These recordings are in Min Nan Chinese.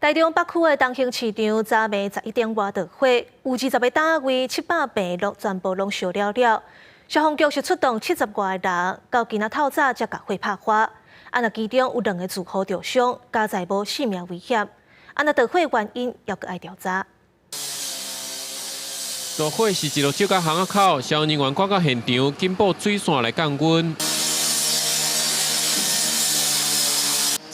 台中北區的東興市場昨暝11點外著火，有20個攤位、700坪攏全部攏燒了了。消防局是出動70外個人，到今仔透早才共火拍花。啊，若其中有兩个住戶著傷，佳哉無性命危險。啊，若著火原因猶閣愛調查。大火是一路燒到巷仔口，消防人員趕到現場，緊布水線來降溫。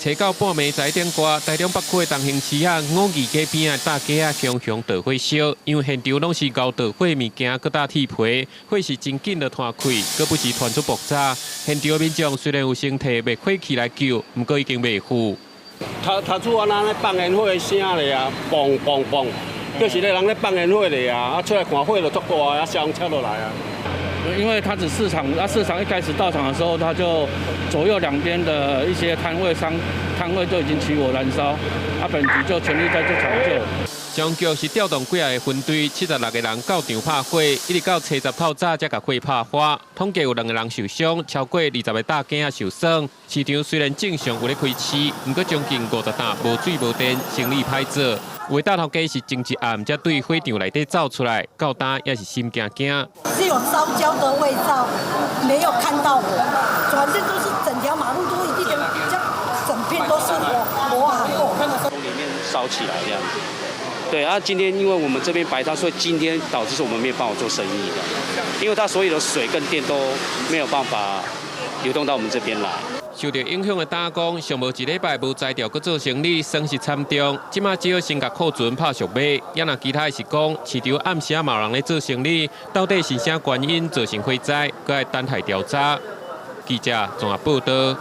初九半暝11點外，台中北區的東興市仔五義街邊的大街仔熊熊著火燒，因為現場攏是熬著火物件，閣搭鐵皮，火勢真緊就傳開，閣不時傳出爆炸。現場的民眾雖然有先提滅火器來救，毋過已經袂赴。頭頭拄仔咧放煙火的聲咧啊，嘣嘣嘣，就是咧人咧放煙火咧啊，啊出來看火就足大啊，消防車就來啊。因為他只市場，啊市場一開始到場的時候，他就左右兩邊的一些攤位商攤位就已經起火燃燒，啊本局就全力在做搶救。消防局是調動幾个分隊，76個人到場拍火，一直到初十透早才共火拍花。統計有兩個人受傷，超過20個大囝仔受損。市場雖然正常有咧開市，毋過將近50擔無水無電，生意歹做。有的大頭家是前一暗才對火場內底走出來，到今也是心驚驚。是有燒焦的味道，沒有看到火，反正都是整條馬路都一點，整片都是火火海。從裡面燒起來這樣子。對啊，今天因為我們這邊擺攤，所以今天導致是我們沒有辦法做生意的，因為它所有的水跟電都沒有辦法流動到我們這邊來。受著影響的擔仔講，上無一禮拜無材料閣做生意，損失慘重。這馬只好先共庫存拍俗賣。也若其他的是講，市場暗時嘛有人咧做生意，到底是啥原因造成火災，閣愛等待調查。記者綜合報導。